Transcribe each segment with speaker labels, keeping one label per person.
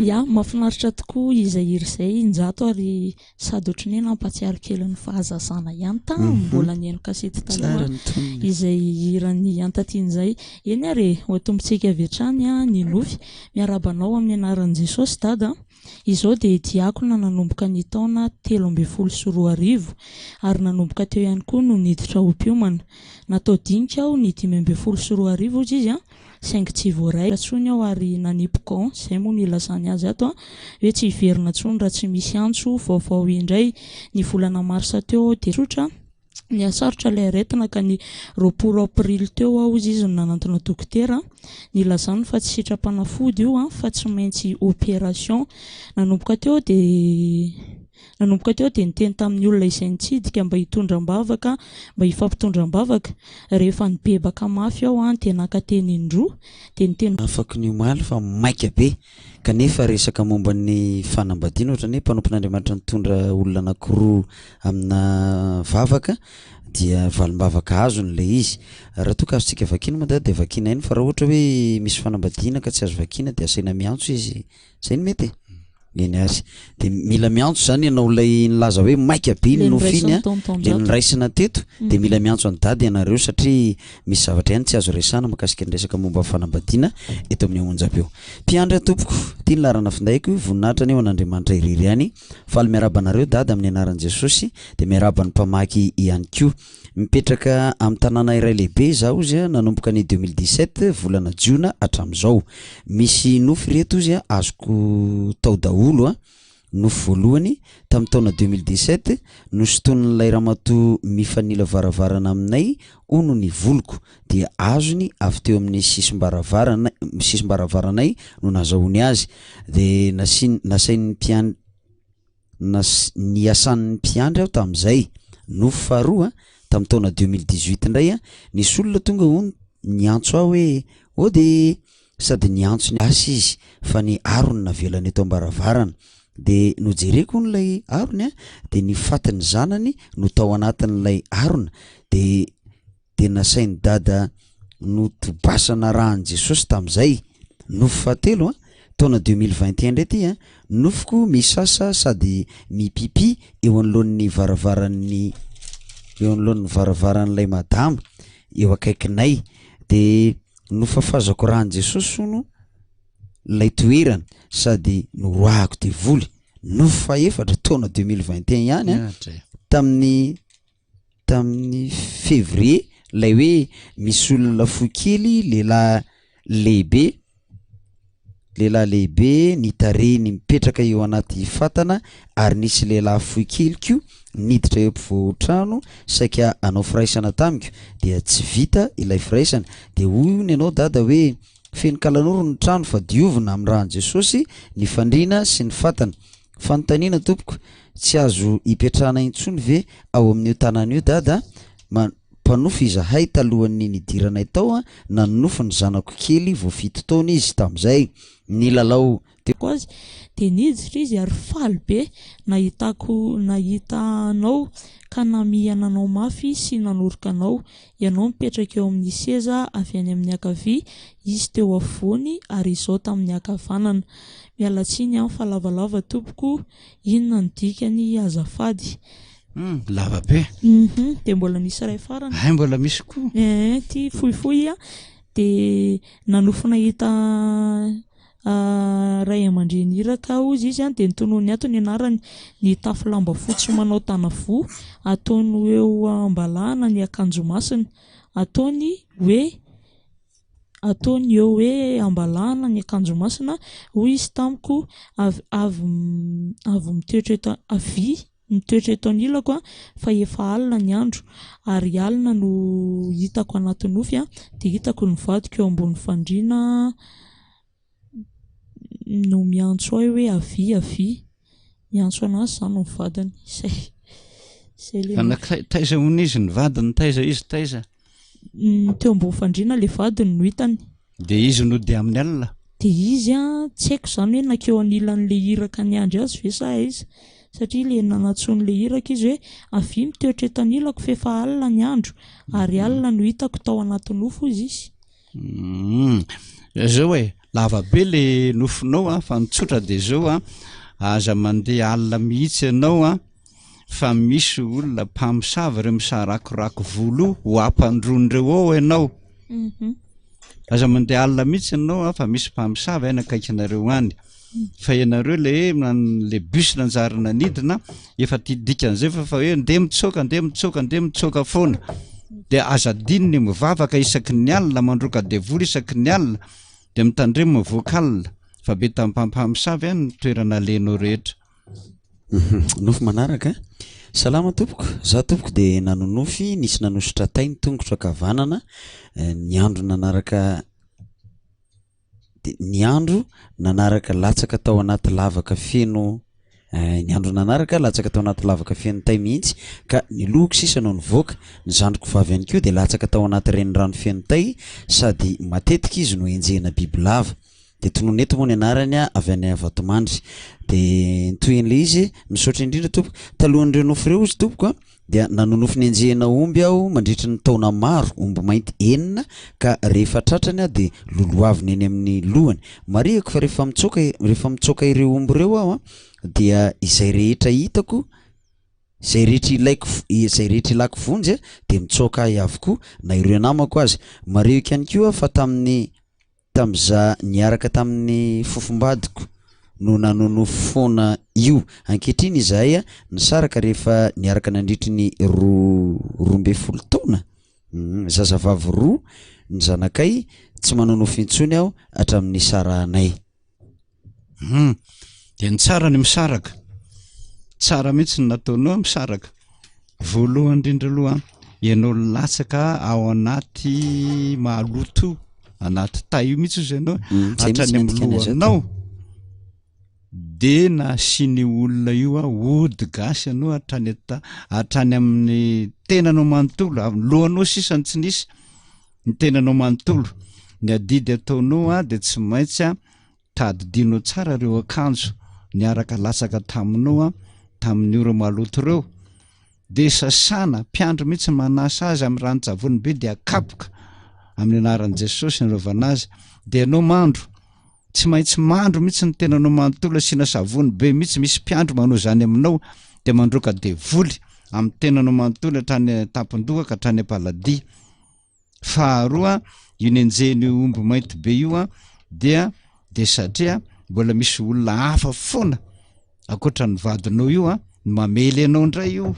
Speaker 1: Ya, mahafinaritra tokoa izay hira izay Njato ary sady ohatran'ny hoe nampahatsiaro kely ny fahazazana ihany tamin'ny mhm. mbola nihaino kasety taloha izay hiran'ny Antatiana izay. Eny ary e, ho atombontsika avy hatrany ny nofy. Miarahaba anao amin'ny anaran'i Jesosy Dada. Izao dia diakona nanomboka ny taona 2013 ary nanomboka teo ihany koa no niditra ho mpiomana. Natao dinika aho ny 2015 hozy izy an, saingy tsy voaray intsony aho ary nanipy gant, izay moa no ilazany azy ato an, hoe tsy hiverina intsony raha tsy misy antso vaovao indray. Ny volana marsa teo aho dia tsotra, nihasarotra ilay aretina ka ny 20 aprily teo aho hozy izy no nanantona dokotera, nilazany fa tsy sitram-panafody io an, fa tsy maintsy opération. Nanomboka teo aho dia. Nanomboka teo dia niteny tamin'ny olona izay nitsidika mba hitondra am-bavaka, mba hifampitondra am-bavaka. Rehefa nibebaka mafy aho dia naka teny indroa, dia niteny.
Speaker 2: Afaka ny omaly fa maika be kanefa resaka momba ny fanambadiana ohatran'ny hoe mpanompon'Andriamanitra nitondra olona anankiroa amina vavaka dia valim-bavaka azony ilay izy. Raha toa ka azontsika vakiana moa dia vakiana ihany fa raha ohatra hoe misy fanambadiana ka tsy azo vakiana dia asaina miantso izy Zay no mety e? Eny ary. De mila miantso zany ianao ilay nilaza hoe maika be iny nofy iny a, le noraisina teto, de mila miantso an'i Dada ianareo satria misy zavatra ihany tsy azo resahana mahakasika ny resaka momba ny fanambadiana eto amin'ny onjam-peo. Mpiandry aho tompoko, ity ny laharana findaiko, voninahitra anie ho an'Andriamanitra irery ihany. Faly miarahaba anareo Dada amin'ny anaran'i Jesosy, de miarahaba ny mpamaky ihany koa. Mipetraka amin'ny tanàna iray lehibe izaho ozy a, nanomboka ny 2017 volana jiona hatramin'izao. Misy nofy ireto ozy a, azoko tao daholo a. Nofy voalohany, tamin'ny taona 2017, nosintonin'ilay ramatoa mifanila varavarana aminay hono ny voloko, dia azony avy teo amin'ny sisim-baravarana, sisim-baravaranay no nazahoany azy, dia nasiany, nasain'ny mpian-. Nas, niasan'ny mpiandry aho tamin'izay. Nofy faharoa, tamin'ny taona 2018 indray, nisy olona tonga hono niantso ahy hoe Ody! Sady niantso ny asa izy fa ny arony navelany eto am-baravarana. Dia nojereko hono ilay arony dia ny fatin'ny zanany no tao anatin'ilay arona. Dia dia nasain'i dada notobasana rahan'i Jesosy tamin'izay. Nofy fahatelo an, taona 2021 indray ity an, nofiko misasa sady mipipi eo anoloan'ny varavaran'ny eo anoloan'ny varavaran'ilay madama eo akaikinay de nofafazako rahan'i Jesosy hono ilay toerana sady noroahako devoly. Nofy fahefatra taona 2021 ihany an, tamin'ny tamin'ny février lay hoe misy olona fohy kely lehilahy lehibe lehilahy lehibe ny tarehiny mipetraka eo anaty fatana ary nisy lehilahy fohy kely ko niditra eo ampovoan-trano saika hanao firaisana tamiko dia tsy vita ilay firaisana de hoy hono ianao dada hoe feno kalanoro ny trano fa diovina amin'ny ràn'i Jesosy ny fandriana sy ny fatana Fanontaniana tompoko, tsy azo ipetrahana intsony ve ao amin'io tanàna io dada a? Mpanofy izahay talohan'ny nidiranay tao a, nanonofy ny zanako kely vao fito taona izy tamin'izay, nilalao teo.
Speaker 1: Azy dia niditra izy ary faly be nahitako nahita anao ka namihana anao mafy sy nanoroka anao. Ianao mipetraka eo amin'ny seza avy any amin'ny ankavia, izy teo afovoany ary izao tamin'ny ankavanana. Miala tsiny an fa lavalava tompoko, inona no dikany azafady?
Speaker 3: Hum, lava be.
Speaker 1: Hum, dia mbola misy iray farany.
Speaker 3: Hay mbola misy koa.
Speaker 1: Eh, ity fohifohy an, dia nanofy nahita ray aman-dreny iraka hozy izy an, dia notononiny ato ny anarany, nitafy lamba fotsy manao tanavoa, ataony ho eo am-balahana ny akanjo masina, ataony hoe ataony eo hoe am-balahana ny akanjo masina, hoy izy tamiko, avy avy avy mitoetra eto avia mitoetra eto anilako an, fa efa alina ny andro, ary alina no hitako anaty nofy an, dia hitako ny vadiko eo ambony fandriana no miantso ahy hoe avia avia, miantso anazy izany ny vadiny, izay izay ilay nofy.
Speaker 3: Anankiray, taiza hono izy ny vadiny, taiza izy taiza?
Speaker 1: Teo ambony fandriana ilay vadiny no hitany.
Speaker 3: Dia izy nody amin'ny alina?
Speaker 1: Dia izy an, tsy haiko izany hoe nankeo anilan'ilay iraka niandry azy ve sa aiza. Satria ilay nanantsoin'ilay iraka izy hoe, avia mitoetra eto anilako fa efa alina ny andro, ary alina no hitako tao anaty nofy hozy izy.
Speaker 3: Humm. Zao e, Lava be le nofinao a, fa ny tsotra de zao a, aza mandeha alina mihitsy ianao a, fa misy olona mpamosavy ireo misarakorako volo io ho ampandroan'ireo ao ianao. Aza mandeha alina mihitsy ianao a, fa misy mpamosavy any akaikinareo any. Fa ianareo le le bus nanjary nanidina efa ty dikan'izay fa fa hoe ndeha mitsoaka ndeha mitsoaka ndeha mitsoaka foana. De aza adino ny mivavaka isaky ny alina, mandroaka devoly isaky ny alina, de mitandremo mivoaka alina fa be tampam-pamosavy any ny toerana alehanao rehetra.
Speaker 2: Nofy manaraka. Salama tompoko, za tompoko de nanonofy nisy nanosotra tay ny tongotro ankavanana ny andro nanaraka de ny andro nanaraka latsaka tao anaty lavaka feno ny andro nanaraka latsaka tao anaty lavaka feno tay mihitsy ka ny lohako sisa no nivoaka, ny zandriko vavy ihany koa de latsaka tao anaty renirano feno tay sady matetika izy no enjehina bibilava. De tonony eto moa ny anarany avy any Vatomandry. De ny tohin'ilay izy, misaotra indrindra tompoko, talohan'ireo nofy ireo hozy tompoko a, dia nanonofy nenjehina omby aho mandritry ny taona maro, omby mainty enina, ka rehefa tratrany aho dia lolohaviny eny amin'ny lohany. Marihiko fa rehefa mitsoaka rehefa mitsoaka ireo omby ireo aho dia izay rehetra hitako, izay rehetra ilaiko izay rehetra ilako vonjy dia mitsoaka ahy avokoa na ireo namako aza. Marihiko ihany koa fa tamin'ny Tamin'izaho niaraka tamin'ny fofombadiko no nanonofy foana io. Ankehitriny izahay nisaraka rehefa niaraka nandritry ny roa 12 taona. Zazavavy roa ny zanakay, tsy manonofy intsony aho hatramin'ny nisarahanay.
Speaker 3: Hum, dia ny tsara ny misaraka. Tsara mihitsy ny nataonao misaraka. Voalohany indrindra aloha, ianao latsaka ao anaty maloto, anaty tay io mihitsy izy ianao, mm, hatrany amin'ny lohanao. De nasian'io olona io a ody gasy ianao hatrany hatrany amin'ny tenanao manontolo, amin'ny lohanao sisa no tsy nisy. ny tenanao manontolo. Ny adidy ataonao a dia tsy maintsy a tadidinao tsara ireo akanjo niaraka latsaka taminao a tamin'ny ora maloto ireo. Dia sasana, mpiandry mihitsy manasa azy amin'ny ranon-tsavony be dia akapoka amin'ny anaran'i Jesosy nanaovana azy. Dia ianao mandro, tsy maintsy mandro mihitsy ny tenanao manontolo, asiana savony be mihitsy, misy mpiandry manao izany aminao, dia mandroaka devoly amin'ny tenanao manontolo hatrany an-tampon-doha ka hatrany am-paladia. Faharoa, io nenjehin'io omby mainty be io an, dia dia satria mbola misy olona hafa foana ankoatra ny vadinao io an, no mamely anao indray io.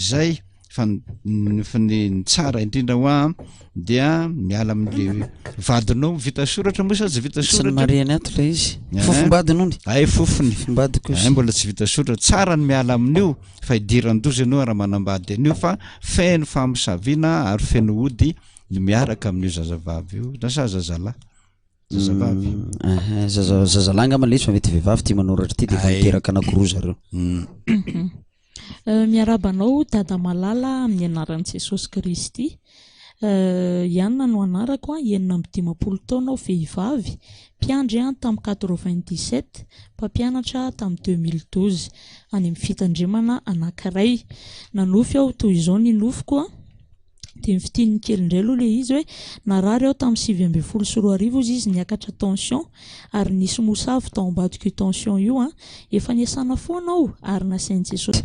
Speaker 3: Zay fa ny fa ny tsara indrindra ho ahy dia miala amin'le vadinao vita soratra moa sa tsy vita
Speaker 2: soratra? Tsy nomarihany ato ilay izy. Fofombadiny hono.
Speaker 3: Ay fofony.
Speaker 2: Fofombadiko
Speaker 3: izy. Ay mbola tsy vita soratra. Tsara ny miala amin'io fa idiran-doza ianao raha manambady an'io fa feno famosaviana ary feno ody ny miaraka amin'io zazavavy io na sa zazalahy. Zazavavy.
Speaker 2: Mm, zaza zazalahy angamba ilay izy fa mety vehivavy ity manoratra ity dia efa niteraka anankiroa zareo.
Speaker 3: Mm.
Speaker 1: Eh, miarahaba anao Dada malala amin'ny anaran'i Jesosy Kristy. Eh, Ianona no anarako, 56 taona aho, vehivavy, mpiandry aho tamin'ny 97, mpampianatra tamin'ny 2012, any amin'ny fitandremana anankiray. Nanofy aho toy izao ny nofiko, Dia ny fitininy kely indray aloha ilay izy hoe narary aho tamin'ny 2019 hozy izy niakatra tension ary nisy mosavy tao ambadik'io tension io an! Efa niasana foana aho ary nasain'i Jesosy.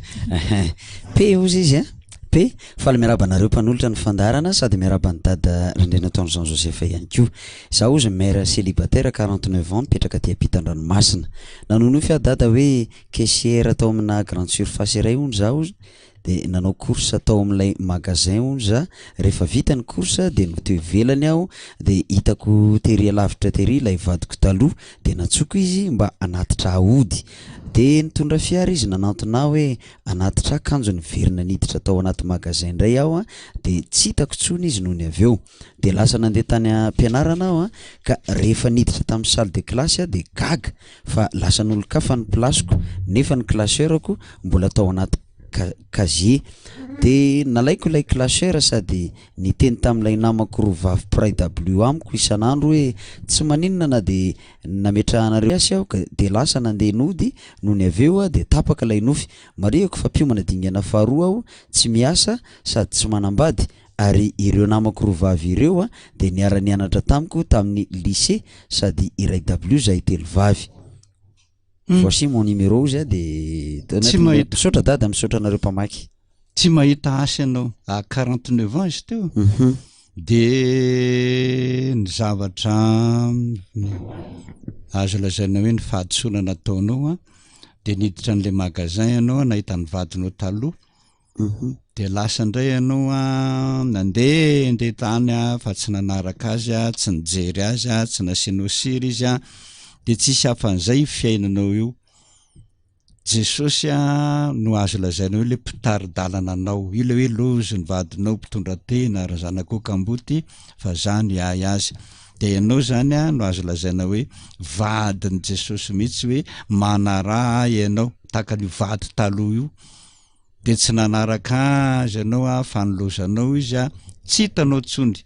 Speaker 2: P hozy izy an! P, Faly miarahaba anareo mpanolotra ny fandaharana sady miarahaba an'i Dada Randrianatoandro Jean Joseph ihany koa. Izaho hozy mère célibataire 49 ans mipetraka aty ampitan-dranomasina. Nanonofy aho Dada hoe caissière tao amina grande surface iray hono izaho de nanao course tao amin'ilay magasin hono za, rehefa vita ny course de no teo ivelany aho de hitako tery alavitra tery ilay vadiko taloha de nantsoiko izy mba hanatitra ahy hody, de nitondra fiara izy nanantona ahy hoe hanatitra ahy kanjo niverina niditra tao anaty magasin indray aho an de tsy hitako intsony izy nony avy eo, de lasa nandeha tany am-pianarana aho an ka rehefa niditra tamin'ny salle de classe aho de gaga fa lasan'olon-kafa ny place-ko nefa ny classeur-ko mbola tao anaty casier de nalaiko ilay classeur sady niteny tamin'ilay namako roa vavy mpiray dabilio amiko isan'andro hoe tsy maninona na de nametrahanareo azy aho ka de lasa nandeha nody nony avy eo aho de tapaka ilay nofy. Marihiko fa mpiomana dingana faharoa aho, tsy miasa sady tsy manambady. ary ireo namako roa vavy ireo a dia niara-nianatra tamiko tamin'ny lycée sady iray dabilio zahay telo vavy. Voici mon numéro ozy a de
Speaker 3: Tsy mahita.
Speaker 2: Misaotra dada, misaotra anareo mpamaky.
Speaker 3: Tsy mahita asa ianao à 49 ans izy teo de ny zavatra azo lazaina hoe ny fahadisoana nataonao a de niditra an'le magasin ianao a nahita ny vadinao taloha de lasa indray ianao a nandehandeha tany a fa tsy nanaraka azy a, tsy nijery azy a, tsy nasianao sira izy a, de tsisy hafan'izay io fiainanao io. Jesosy a no azo lazaina hoe le mpitari-dalana anao, io le hoe lozy ny vadinao mpitondra tena ary zanakao kamboty fa za no hiahy azy. De ianao zany a no azo lazaina hoe vadin'i Jesosy mihitsy hoe manaraha ahy ianao, tahaka an'io vady taloha io. De tsy nanaraka azy ianao a fa nilozanao izy a, tsy hitanao intsony.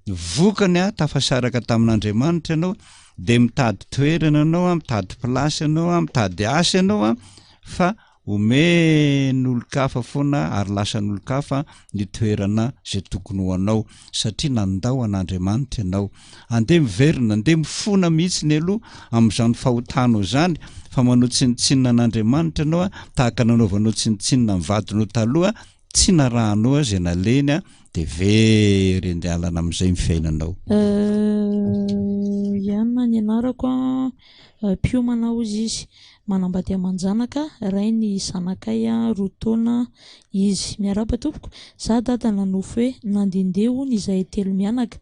Speaker 3: Vokany a, tafasaraka tamin'Andriamanitra ianao, de mitady toerana ianao a, mitady place ianao a, mitady asa ianao a, fa omen'olon-kafa foana ary lasan'olon-kafa ny toerana izay tokony ho anao, satria nandao an'Andriamanitra ianao. Andeha miverina, andeha mifona mihitsy ny aloha amin'izany fahotanao izany, fa manao tsinontsinona an'Andriamanitra ianao a, tahaka nanaovanao tsinontsinona ny vadinao taloha, Tsy narahanao azy nalehiny a de very andehalana amizay ny fiainanao.
Speaker 1: Euh Ian ny anarako a, mpiomana hozy izy, manambady aman-janaka, rain'ny zanakay roa taona izy. Miarahaba tompoko, za dada nanofy hoe nandehandeha hono izahay telo mianaka,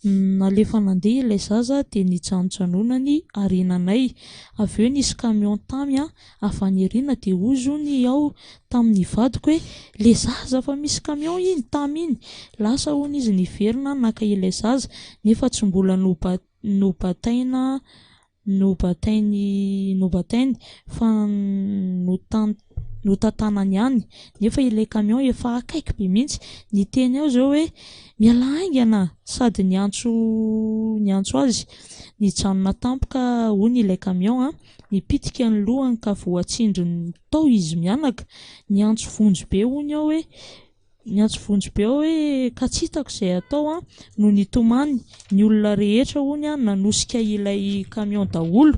Speaker 1: Nalefa nandeha ilay zaza dia nijanojanonany aoriananay. Avy eo nisy camion tamy avy any aoriana dia hozy hono aho tamin'ny vadiko hoe le zaza fa misy camion iny tamy iny. Lasa hono izy niverina naka ilay zaza nefa tsy mbola nobataina Nobatainy nobatainy fa notan notantanany ihany nefa ilay camion efa akaiky be mihitsy. Niteny aho izao hoe mialà haingana sady niantso niantso azy. Nijanona tampoka hono ilay camion an, nipitika ny lohany ka voatsindriny tao izy mianaka. Niantso vonjy be hono aho hoe Niantso vonjy be aho hoe ka tsy hitako izay atao an, no nitomany, ny olona rehetra hono an nanosika ilay camion daholo.